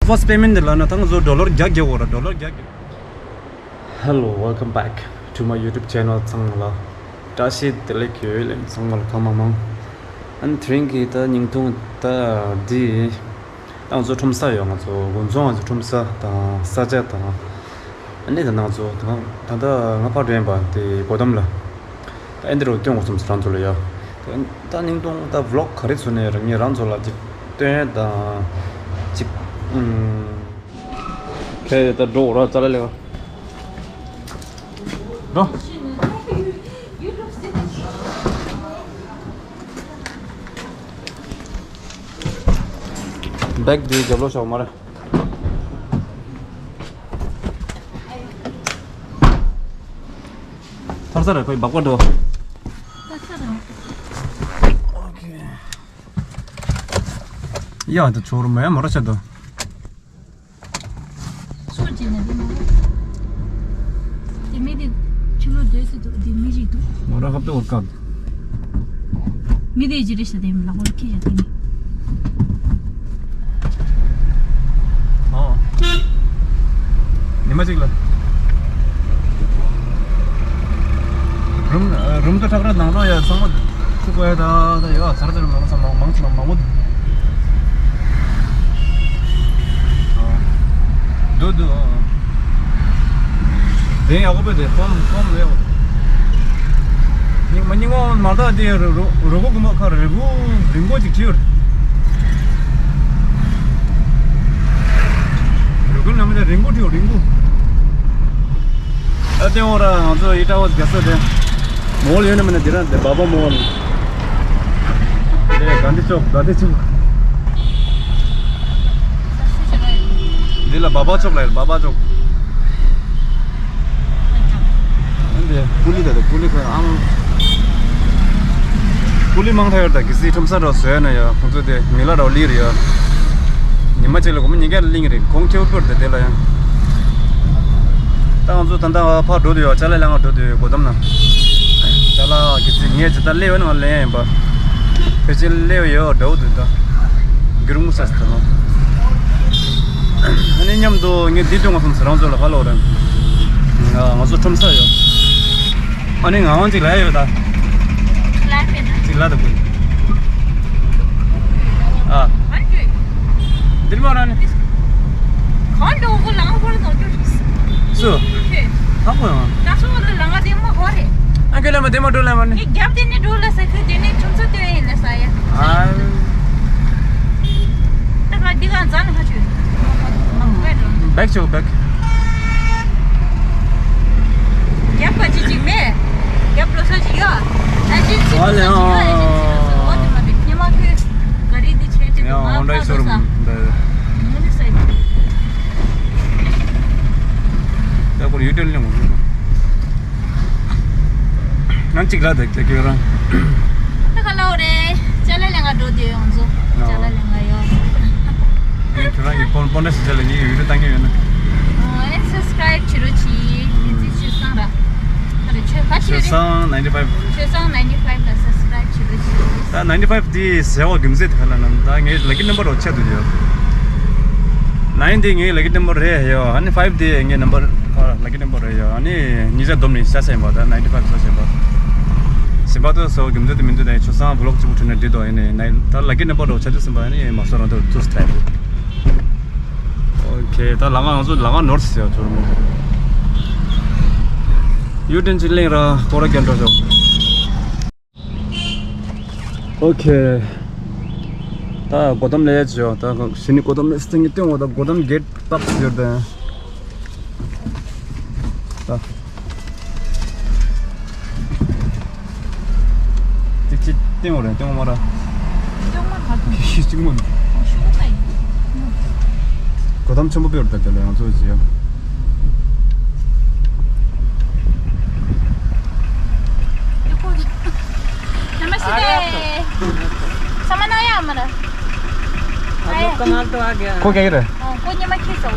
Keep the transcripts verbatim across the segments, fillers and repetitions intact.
First payment འདི་ལ་ན་ད་ང་ཚོ་ཌོ་ལར་བརྒྱ་རྒྱག་དགོས་ར། ཌོ་ལར་བརྒྱ་རྒྱག Hello, welcome back to my YouTube channel. ཚང་མ་ལ་བཀྲ་ཤིས་བདེ་ལེགས་ཡོད། ལན་ཚང་མ་ལ་ཐོག་མ་མང་། ཨ་ནི་དེ་རིང་གི་ད་བརྙན་ཐུང་ད་འདི། ད་ང་ཚོ་ཁྲོམ་ས་ཡོད། ང་ཚོ་དགོན་རྫོང་ང་ཚོ་ཁྲོམ་ས་དང་ས་ཆ་དང་། ཨ་ནི་ད་ང་ཚོ་ད་ད་ལྟ་ང་ཕར་འགྲོ་ཡིན་པ་དེ་སྒོ་འདམ་ལ། ད་ཨེ་འདི་རུ་སྟོན་དགོས་བསམ་སོང་རང་ཚོ་ལ་ཡ། ད་ད་བརྙན་ཐུང་ད་ཝི་ལོག་ག་རེ་བཟོ་ནས་རང་ཉིད་རང་ཚོ་ལ་ཅིག་སྟོན་དང་ཅིག་ཨུམ། ཁྱེད་ད་འགྲོ་ར་ཙ་ལ་ལེ་བ། འགྲོ། བེག་འདི་རྒྱབ་ལོགས་བཞག་མ་རེད། ཐར་ས་རེད། ཁོའི་སྦག་པ་འགྲོ། ཐར་ས་རེད། ཨོ་ཁེ། ཡ་ད་ཆོར་མེད་མ་ར་ཆ་ད། སོ་ཅི་ན་དེ་མ་ར། དེ་མི་དེ་ཆུ་ལོ་སྡོད་སི་འདུག་དེ་མི་ཞིག་འདུག་མ་ར་ཧབ་ཏུ་བར་ཀ། མི་དེ་ཅི་རེད་ཤ་དེ་མི་ལག་པར་ཁྱེར་ཡ་དེ་མི། ཨོ། ཉི་མ་གཅིག་ལ། རུམ་རུམ་དུ་ཁྲག་ར་ནང་ལོགས་ཡ་ཚང་མ་ཚུགས་པ་ཡ་ད་ད་ཡ་ཚར་ཚར་མང་ཚང་མང་མང་ཚང་མང་པོ་འདུག་འདུག་འདུག་དེ་ཡག་པོ་དེ་ཕོམ་ཕོམ་ལེའོ། སྙིང་མ་སྙིང་བོ་མ་དག་དེ་རུ་རུ་རུ་གུ་གུ་མ་ཁ་རི་གུ་རིང་གུ་ཅིག་བྲིས་ཡོད། རུ་གུ་ནམ་དེ་རིང་གུ་བྲིས་ཡོད་རིང་གུ། ཨ་དེ་འོ་ར་ང་ཚོ་ཡི་ཏྲ་བ་རྒྱ་ས་དེ། མོལ་ཡོད་ན་མིན་ན་འདི་ར་འདི་བ་བ་མོལ། དེ་ག་འདི་ཅོག་ག་འདི་ཅོག་འདི་ལ་བ་བ་ཅོག་ལ་ཡོད་བ་བ་ཅོག་འདི་ཀུ་ལི་ད་དེ་ཀུ་ལི་ཁ་ཨང་། ཀུ་ལི་མང་ཐ་ཡོད་ད་གི་སི་ཁྲོམ་ས་ར་བཟོས་ན་ཡ་ཁོང་ཚོ་དེ་མི་ལ་ར་ལི་རེད་ཡ། ཉི་མ་གཅིག་ལ་སྒོར་མོ་ཉིས་བརྒྱ་ལ་ལིང་རེད་གོང་ཁེ་བོ་པོར་དེ་དེ་ལ་ཡ། ད་ང་ཚོ་ད་ལྟ་ཕར་འགྲོ་དུས་ཡོད་ཅ་ལག་ལེན་ག་འགྲོ་དུས་ཡོད་སྒོ་འདམ་ན། ཅ་ལག་གི་ཚེ་ངས་ཇི་ལྟར་སླེབས་ཡོད་ན་ང་ལེན་ཡིན་པ། ཕལ་ཆེར་སླེབས་ཡོད་འདྲ་བོ་འདུག་ད་གུ་རུ་ངུ་ས་སི་ད་ནོ། ཨ་ནི་མཉམ་དུ་ངས་འདི་སྟོན་ག་སོང་ཟེར་རང་ཚོ་ལ་ཧ་ལོ་རེད། ང་ང་ཚོ་ཁྲོམ་ས་ཡོད། ཨ་ནི་ང་དབང་ཅིག་ལ་ཡོད་ད། ཅིག་ལ་ད་དགོས། ཨ། འདིར་མ་ར་ནི། གང་འགྲོ་གོ་ལང་ཧོར་ནོ་ཅུ། སུ། ཁྱོད། ཧ་གོ་ཡང་། ད་སོ་ལ་ལང་ང་དེ་མ་ཧོ་རེད། ཨ་ཁྱོད་ལ་མ་དེ་མ་འགྲོ་ལ་མ་ནི། ངས་རྒྱབ་དེ་ནི་འགྲོ་ལ་ས་ཁྱོད་དེ་ནི་ཁྲོམ་ས་དེ་ཡིན་ལ་ས་ཡ། ཨ། ད་ག་འདི་ག་འཛམ་ལྷ་ཆོས། བེག་ཆོག་བེག་རྒྱབ་པ་ཅི་ཅིག་མེད། རྒྱབ་འགྲོ་ས་ཅིག་ཡོད། ཨ་ཅིག་ཅིག་འགྲོ་ས་ཅིག་ཡོད། ཨ་ཅིག་ཅིག་འགྲོ་ས་འོ་དེ་མ་རེད་ཉི་མ་ཁོས་ག་རེ་འདི་བྱས་ཅིག་ཡང་ཧོན་ཌའི་ཤོ་རུམ་འདི། མོ་ནི་ས་ཡིན། ད་ཁོར་ཡུལ་དོན་ལེན་དགོས། ང་གཅིག་ལ་དེ་དེ་ཁྱོད་རང་། ད་ག་ལ་འོ་རེད། ཅ་ལག་ལེན་ག་འགྲོ་དུས་ཡོང་ཚོ། ཅ་ལག་ལེན་ག་ཡོང་། ངས་ཁྱོད་རང་གི་ཕོན་ཕོན་ནས་ཞིག་ལ་ངས་ཡུལ་དུ་བཏང་གི་ཡོད་ན། ཨ་ཨེ་སབ་སི་ཀ་རའིབ་བྱེད་རོགས་གྱིས། ངས་ཚེ་ཆོས་སང་ར། ཨ་རེ་ཆོས་ཁ་ཆོས་ཆོས་རེད། སང་ནའིན་ཊི་ཕའིབ། ཆོས་སང་ནའིན་ཊི་ཕའིབ་ལ་སབ་སི་ཀ་རའིབ་བྱེད་རོགས་གྱིས། ད་ནའིན་ཊི་ཕའིབ་དེ་ཟེར་བ་རྒྱུ་མཚན་དེ་ག་ལ་ན་ད་ངའི་ལ་ཀི་ནམ་བར་རོ་ཆད་དུ་ཡོད། ནའིན་དེ་ངའི་ལ་ཀི་ནམ་བར་རེད་ཡོད། ཨ་ནི་ཕའིབ་དེ་ངའི་ནམ་བར་ལ་ཀི་ནམ་བར་རེད་ཡོད། ཨ་ནི་ཉིས་བརྒྱ་བསྡོམས་ནས་བཞག་ཟིན་པ་ད་ནའིན་ཊི་ཕའིབ་ཚོ་ཟིན་པ། ཟིན་པ་དུ་ཟེར་བ་རྒྱུ་མཚན་དེ་མི་འདུག་ད་ཆོས་སང་བི་ལོག་གཅིག་པུ་བྲིས་ན་འགྲིག་འདུག་ཡིན་ནའི་ད་ལ་ཀི་ནམ་བར་རོ་ཆད་དུ་ཟིན་པ་ཨ་ནི་མ་སོ་རང་དུ་ཚུར་སྟེར། ཨོ་ཁེ། ད་ལམ་ང་ང་ཚོ་ལམ་ང་ནོར་སི་ཟེར་བ་ཚོར་མོ། ཡུ་ཏན་ཅི་གླིང་ར་ཁོ་ར་རྒྱ་འགྲོ་ཤོག་ཨོ་ཁེ། ད་སྒོ་འདམ་ལས་ཅི་ཡོད་ད་གཞི་ནི་སྒོ་འདམ་ལས་སྟེང་གི་སྟེང་འོ་ད་སྒོ་འདམ་གེ་ཊི་ཏག་ཡོད་དེ། ད། ཅིག་ཅིག་སྟེང་འོ་རེད་སྟེང་འོ་མ་ར། སྟེང་མ་ག་དུ། ཤི་ཅིག་མོ། ཤུ་ཏའི། གོ་ཐམ་ཆེན་པོ་པེ་རུ་ད་དེ་ལ་ང་ཚོ་ཅི་ཡ། ཡོ་ཁོ། ནམ་སྟེ། ས་མ་ན་ཡ་མ་ར། आप लोग कहाँ तो आ गया? को क्या रहा? को ཉི་མ་ཁྱི་སོ།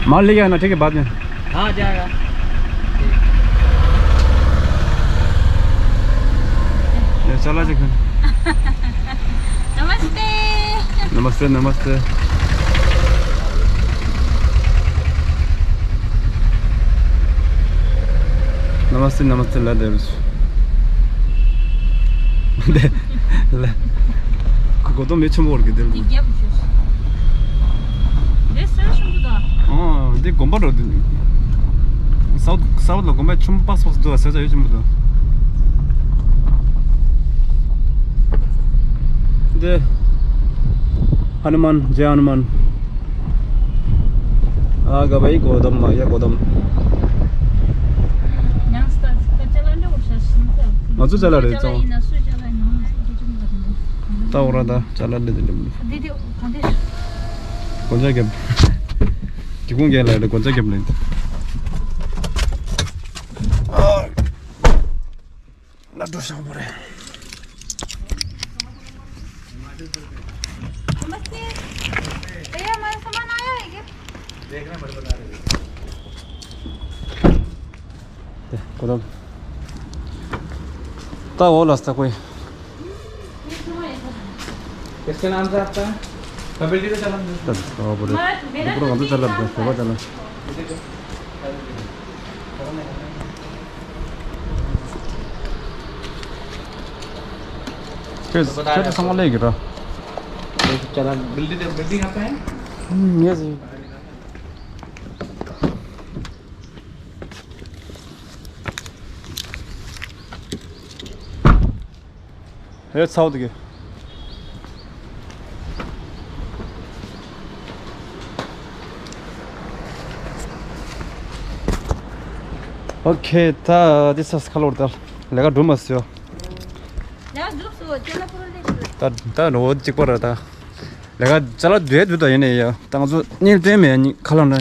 मार ले गया ना, ठीक है, बाद में। हाँ, जाएगा। ये चला जी। नमस्ते। नमस्ते, नमस्ते। नमस्ते नमस्ते ལ་དེར། དེ་ལ་ཁོ་གོ་དོ་མེ་ཆུམ་བོར་གི་དེར། འདི་རྒྱབ་བཞུགས། འདི་སོ་ཆུམ་བུ་དང་། ཨོ་འདི་དགོན་པ་རོ་འདི། སའུ་སའུ་ལ་དགོན་པ་ཆུམ་པགས་པགས་འདུག་ཟེར་ས་ཡོད་ཆུམ་བུ་དང་། འདི། हनुमान जय हनुमान। आ गए भाई गौतम आ गया गौतम। ང་ཚོ་ཅ་ལག་རེད་ཙང་། ད་འོ་ར་ད་ཅ་ལག་འདི་འདི་གོན་ཆ་རྒྱབ། སྒེའུ་ཁུང་རྒྱབ་ལ་རེད་གོན་ཆ་རྒྱབ་ལེན། ལ་འགྲོ་ཤག་པོ་རེད། नमस्ते। भैया, हमारा सामान आया है क्या? देखना, बड़े बता रहे। देखो तो। ता वो रास्ता कोई। किसके नाम से आपका है? कपिल जी को चला। बस, वो बोले। ऊपर हम तो चला, बस, वो चला। ཁྱོད་ཁྱོད་ཚང་མ་ལས་ཀྱི་ར། चला, बिल्डिंग, बिल्डिंग यहाँ पे है? हम्म, ये सही। ཧེ་ཚའོ་དེ་གི། ཨོ་ཁེ། ད་དེ་ས་ཁ་ལོར་ད་ལས་ཀ་འགྲོ་མ་སོ། ལས་ཀ་འགྲོ་སོ་ཅ་ལག་པོ་རེད། ད་ད་རོ་གཅིག་པ་ར་ད། ལས་ཀ་ཅ་ལག་འདུས་འདུས་ད་ཡིན་ནས་ཡ། ད་ང་ཚོ་གཉིས་སྟོན་མེད་ཡ་གཉིས་ཁ་ལོ་ན་ཡ།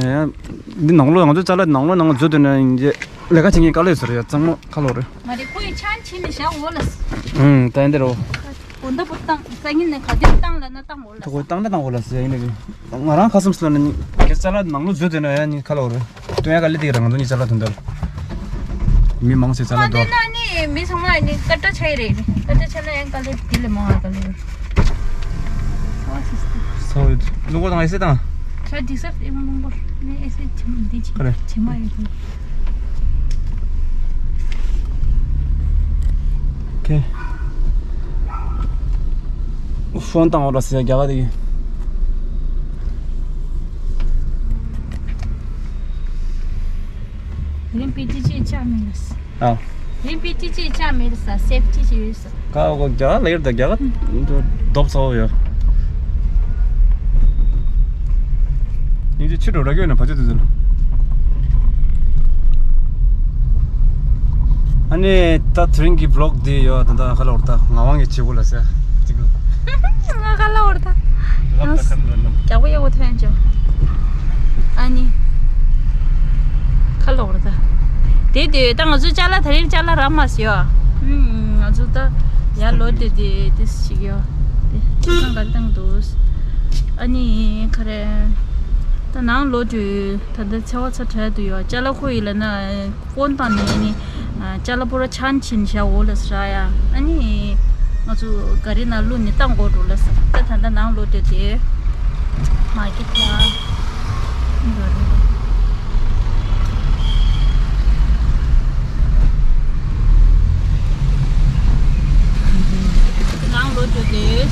འདི་ནང་ལོ་ང་ཚོ་ཅ་ལག་ནང་ལོ་ནང་འཛུལ་དུས་ན་ཡིན་རྗེས་ལས་ཀ་བྱེད་མཁན་དཀའ་ལས་ཟེར་ཡ་གཙང་མ་ཁ་ལོ་རེད། མ་རེད་ཁོ་ཡི་ཆང་ཆེན་ནས་བཞག་འོ་ལ། ཨུམ་ད་ཡིན་འདི་རོ། གོ་འདབ་པོ་བཏང་སང་ཉིན་ནས་ག་དུས་བཏང་ལ་ན་བཏང་འོ་ལ། ད་ཁོ་བཏང་ད་བཏང་འོ་ལ་ཟེར་ཡ་ཡིན་ནས་ང་རང་ཁ་སུམ་སུ་ལ་ནི་ངས་ཅ་ལག་ནང་ལོ་འཛུལ་དུས་ན་ཡ་ནི་ཁ་ལོ་རེད། སྟོན་ཡ་དཀའ་ལས་དེ་རང་ཚོ་གཉིས་ཅ་ལག་དོན་དག་མི་མང་ཆེ་ཅ་ལག་མ་འདུག་སྟོན་ན་ནི་མི་ཚང་མ་ནི་ཀ་ཏྲ་ཆ་ཡི་རེད། ཀ་ཏྲ་ཆ་ན་ཡང་དཀའ་ལས་དེ་ལས་མང་བ་དཀའ་ལས་ཡོད། ཨོ་སི་སི། སོ་ཡོད། ལུང་པ་དང་ཨེ་སེ་དང་། ཆ་འགྲིག་ས་ཨེ་མ་ལུང་པ་ནི་ཨེ་སེ་ཆེ་མ་འདི་ཆེ་ཁ་རེ་ཆེ་མ་ཡོད། ཁེ། ཧྥོན་བཏང་བ་ར་སི་ཡ་རྒྱ་གར་དེ། རིམ་པས་དེ་ཅི་ཆ་མེད་ལ་ས། ཨ། རིམ་པས་དེ་ཅི་ཆ་མེད་ལ་ས་སེབ་ཏི་ཅི་ཡོད་ས། ཀ་བ་རྒྱ་གར་ལ་ཡོད་ད་རྒྱ་གར་རྡོབ་ཚ་བོ་ཡོད། ཡིན་གྱི་ཕྱི་དྲོ་ར་གྱོད་ན་བ་ཅི་དུ་ཟིན། ཨ་ནི་ད་དེ་རིང་གི་བི་ལོག་འདི་ཡོད་ད་ད་ཁ་ལོར་ད་ང་དབང་གི་བྱེད་སྒོ་ལ་ཟེར་གཅིག་ལ། ང་ཁ་ལོར་ད། ལབ་ད་ཁམ་ལ་ལམ། རྒྱག་པོ་ཡག་པོ་ཐོན་ཅོ། ཨ་ནི། ཁ་ལོར་ད། དེ་དུས་ད་ང་ཚོའི་ཅ་ལག་དེ་རིང་ཅ་ལག་རག་མ་སོང་ཡོད། ཨུམ་ང་ཚོ་ད་ཡར་ལོ་དེ་དེ་དེ་ཞིག་ཡོད། དེ་ཁྱིམ་ཚང་ག་རེ་བཏང་འདུག་ཨ་ནི་ཁ་རེ། ད་ནང་ལོ་དུས་ད་ལྟ་ཚེ་བ་ཚ་དྲག་ཏུ་ཡོད་ཅ་ལག་ཁོ་ཡིན་ལ་ན། ཀོན་བཏང་ནས་ནི། ཅ་ལག་པོ་ར་ཆང་ཆིན་བཞག་འོ་ལ་ཟ་ཡ། ཨ་ནི། ང་ཚོ་ག་རི་ན་ལུ་ནི་བཏང་དགོས་འགྲོ་ལ་ཟ། ད་ད་ད་ནང་ལོ་དེ་དེ། མ་གི་ད། ནང་ལོ་དེ་དེ།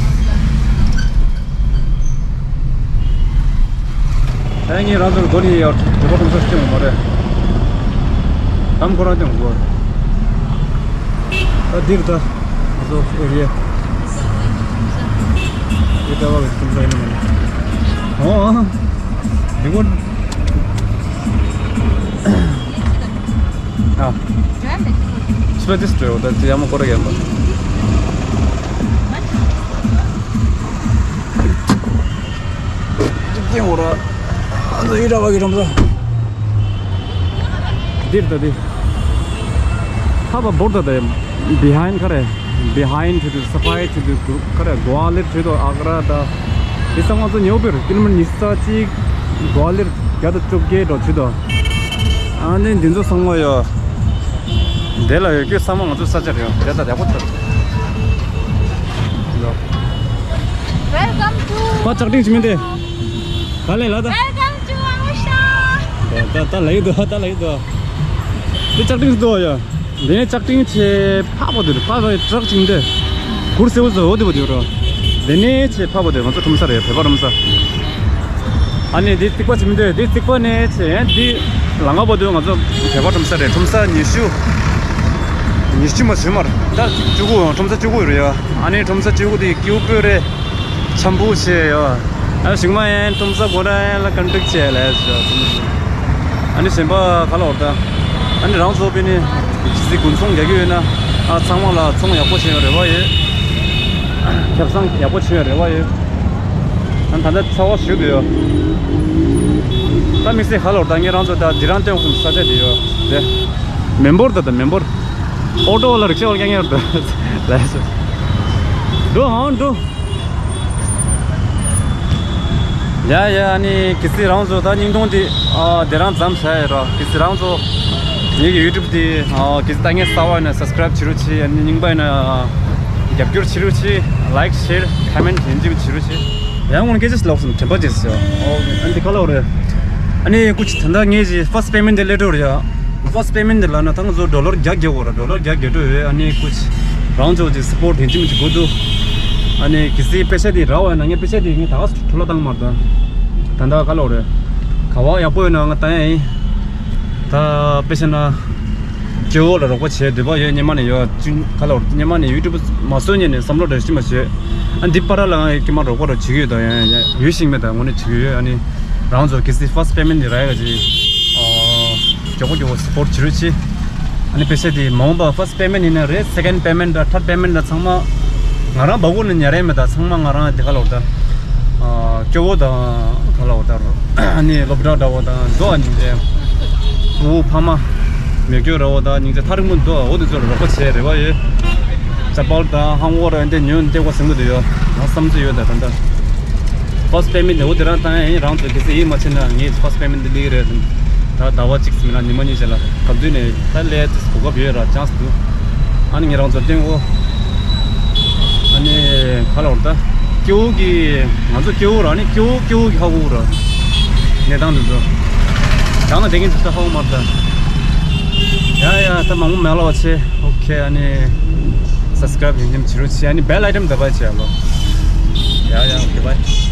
ཨ་ངས་རང་ཚོར་སྒོ་ནས་ཡར་དྲི་བ་ཁོང་ཚོར་སྐྱོན་མ་རེད། དམ་ཁོ་རང་སྐྱོན་དགོས། ད་འདིར་ད་ང་ཚོ་ཨེ་རི་ཡ། འདི་ལྟ་བ་གི་ཁོང་ཚོ་ཡིན་ནམ། ཨོ། འདི་གོ། ཨ། སྤེ་ཏིས་སྤྲོད་ད་ཅི་ཡ་མོ་ཁོ་ར་གན་པ། འདིར་ད་འདི། ཧ་བ་བོར་ད་ད་བི་ཧའིན་ཁ་རེ། བི་ཧའིན་ཁྲི་དུ་སི་ཕའི་ཁྲི་དུ་ཁ་རེ་གོ་ལེར་ཁྲི་དུ་ཨག་ར་ད། དེ་ས་ང་ཚོ་ཉོ་བེར་ཀི་ལོ་མི་ཉི་ཤུ་རྩ་གཅིག་གོ་ལེར་བརྒྱ་དང་བཅོ་བརྒྱད་འགྲོ་ཁྲི་དུ། ཨ་ནི་འདི་ཚོ་ཚང་མ་ཡོད། དེ་ལ་ཡོད་རྒྱུ་ཚང་མ་ང་ཚོ་ས་ཆ་རེད། དེ་ལྟ་ཡག་པོ་ཐོབ། Welcome to པ་ལྕགས་སྒྲིག་ཅི་མིན་ཏེ། ག་ལེ་ལ་ད། Welcome to our shop. ད་ད་ལ་ཡོད་དོ་ད་ལ་ཡོད་དོ། དེ་ལྕགས་སྒྲིག་དོ་ཡ། འདི་ནས་ལྕགས་ཀྲིང་ཆེ་ཕ་བོ་དེ་རུ་ཕ་བོ་ཊྲག་ཅིག་འདི་གུར་སེའུ་ཟོ་འོ་དེ་བོ་དེ་རུ། འདི་ནས་ཆེ་ཕ་བོ་དེ་ང་ཚོ་ཁྲོམ་ས་རེད། བོད་པ་ཁྲོམ་ས། ཨ་ནི་འདི་རྩིག་པ་ཆེ་མི་འདུག་འདི་རྩིག་པ་ནས་ཆེ་འདི་ལམ་ཁ་བོ་དེ་ང་ཚོ་བོད་པ་ཁྲོམ་ས་རེད། ཁྲོམ་ས་ཉི་ཤུ། ཉི་ཤུ་མ་ཟིན་མར་ད་བཅུ་དགུ། ཁྲོམ་ས་བཅུ་དགུ་རེད་ཡ། ཨ་ནི་ཁྲོམ་ས་བཅུ་དགུ་དེ་ཀེའུ་པོ་རེད། འཆམ་པོ་ཆེ་ཡོད། ཨ་ཞིག་མ་ཡན་ཁྲོམ་ས་གོ་ར་ཡན་ལ་ཀན་ཀྲིག་ཆེ་ལས་ཞོ། ཨ་ནི་གཞན་པ་ག་ལ་འོར་ད། ཨ་ནི་རང་ཚོ་པི་ནི་ཇི་སི་དགུན་ཚོང་རྒྱག་གི་ཡོད་ན། ཨ་ཚང་མ་ལ་ཚོང་ཡག་པོ་བྱེད་ཡོད་རེ་བ་ཡོད། ཁེ་བཟང་ཡག་པོ་བྱེད་ཡོད་རེ་བ་ཡོད། ཨ་ད་ལྟ་ཚ་བ་ཞུ་བ་ཡོད། ད་དམིགས་བསལ་ག་ལ་འོར་ད། ངས་རང་ཚོ་ད་འདི་རང་སྟོན་ཁུངས་ས་ཆ་དེ་ཡོད་དེ། མེ་འབོར་ད་ད་མེ་འབོར། ཨོ་ཊོ་ལ་རིག་ཤ་བ་རྐྱང་ཡོད་ད། ལས་ཞོ། འགྲོ་ཧང་འགྲོ། ཡ་ཡ། ཨ་ནི་གལ་སྲིད་རང་ཚོ་ད་སྙིང་གཏོང་དེ་ཨ་དེ་རང་ཙམ་བྱ་ཡ་ར། གལ་སྲིད་རང་ཚོ་ངེད་ཀྱི་ཡུ་ཊུབ་དེ་ཨ་གལ་སྲིད་ལྟ་མཁན་གསར་པ་ཡིན་ན་སབ་སི་ཀ་རའིབ་བྱེད་རོགས་བྱེད། ཨ་ནི་རྙིང་པ་ཡིན་ན་རྒྱབ་སྐྱོར་བྱེད་རོགས་བྱེད། ལའིཀ་ཤེར་ཁོ་མེན་ཊི་ཡིན་གཅིག་བྱེད་རོགས་བྱེད། ཡང་ངོ་སྐད་ཆ་ཞིག་ལབ་སོང་། དྲན་པ་བརྗེད་སོང་། ཨོ་ཨ་འདི་ག་ལ་འོ་རེད། ཨ་ནི་སྐུ་མཁྱེན་ད་ལྟ་ངེད་ཀྱི་ཕར་སི་པེ་མེན་ཊི་དེ་སླེབས་འགྲོ་རེད་ཡ། ཕར་སི་པེ་མེན་ཊི་དེ་ལབ་ན་ད་ང་ཚོ་ཌོ་ལར་བརྒྱ་བརྒྱབ་དགོས་ར། ཌོ་ལར་བརྒྱ་བརྒྱབ་འགྲོ་ཡོད། ཨ་ནི་སྐུ་མཁྱེན་རང་ཚོ་ཅིག་སི་པོར་ཊི་ཡིན་གཅིག་མིན་གཅིག་དགོས་འདུག་ཨ་ནི་གལ་སྲིད་པེ་ཤ་དེ་རག་པ་ཡིན་ན། ངས་པེ་ཤ་དེ་ངས་ད་ག་སེ་འཕྲོ་བརླག་བཏང་མ་རེད་ད། ད་ལྟ་ག་ལ་འོ་རེད། ག་བ་ཡག་པོ་ཡོད་ན་ང་བཏང་ཡ་ཡིན། ད་དཔེ་བྱས་ན་སྐྱེ་བོ་ལ་རོགས་པ་བྱེད་འདོད་པ་ཡོད། སྔོན་མ་ནས་ཡོད། ཅུང་ག་ལ་འོ་རེད། སྔོན་མ་ནས་ཡུ་ཊུབ་མ་བཟོ་སྔོན་ནས་བསམ་བློ་འདྲ་ཞིག་མ་བྱས། ཨ་འདི་པར་ལ་ང་ཀྱེ་མ་རོགས་པ་རོགས་བྱེད་ཀྱི་ཡོད་ད། ཡང་ཡང་ཡོད་ཤིག་མེད་ད། ངོ་ནས་བྱེད་ཀྱི་ཡོད། ཨ་ནི་རང་ཚོ་གལ་སྲིད་ཕར་སི་པེ་མེན་ཊི་དེ་རག་ཡ་ག་ཅིག་ཨ་མགྱོགས་པོ་མགྱོགས་པོ་སི་པོར་ཊི་བྱེད་རོགས་བྱེད། ཨ་ནི་པེ་ཤ་དེ་མ་འོངས་པ་ཕར་སི་པེ་མེན་ཊི་ཡིན་ན་རེད། སེ་ཀེན་ཌི་པེ་མེན་ཊི་དང་ཐར་ཌི་པེ་མེན་ཊི་དང་ཚང་མ་ང་རང་སྦ་ཁུག་ནས་ཉར་ཡ་མེད་ད། ཚང་མ་ང་རང་དེ་ག་ལ་འོ་ད། ཨ་སྐྱོ་བོ་དང་ག་ལ་འོ་ད། ཨ་ནི་སློབ་གྲྭ་འདྲ་བོ་དང་འདུག་ཨ་ནི་རེད། བུ་ཕ་མ་མེ་སྐྱོ་ར་བོ་དང་སྙིང་རྗེ་ཐག་རིང་པོ་འདུག་འོ་དེ་ཚོ་ལ་རོགས་པ་བྱེད་རེ་བ་ཡོད། ཅ་པལ་དང་ཧང་ཝོ་ར་འདི་ཉོས་སྟེར་དགོས་བསམ་གྱི་འདུག་ཡོད། ང་བསམ་ཚུལ་ཡོད་ད། ད་ལྟ་ཕར་སི་པེ་མེན་ཊི་འོ་དེ་རང་བཏང་ཡ་ཡིན། རང་ཚོ་གལ་སྲིད་ཡིད་མ་ཆེས་ན་ངས་ཕར་སི་པེ་མེན་ཊི་འདི་ལེན་གྱི་རེད། ད་ཟླ་བ་གཅིག་ཙམ་ཡིན་ན་ཉི་མ་གཉིས་རྗེས་ལ་ག་དུས་ནས་ད་ལས་གོ་སྐབས་ཡོད་ར། ཅན་སི་འདུག་ཨ་ནི་ངས་རང་ཚོར་སྟོན་གོ། ཨ་ནི་ག་ལ་འོ་ད། སྐྱེ་བོ་གི་ང་ཚོ་སྐྱེ་བོ་ར། ཨ་ནི་སྐྱེ་བོ་སྐྱེ་བོ་གི་ཧ་གོ་ར། གནས་སྟངས་འདི་ཚོ་རང་ལ་བསྡད་མཁན་ཚོ་ད་ཧ་གོ་མ་རེད་ད། ཡ་ཡ། ད་མང་པོ་མ་ལབ་པ་བྱེད། ཨོ་ཁེ། ཨ་ནི་སབ་སི་ཀ་རའིབ་ཡིན་གཅིག་མིན་གཅིག་བྱེད་རོགས་བྱེད། ཨ་ནི་བེལ་ཨའི་ཀོན་དེ་དབྱེ་བྱེད་ལོ། ཡ་ཡ། ཨོ་ཁེ། བྷའི།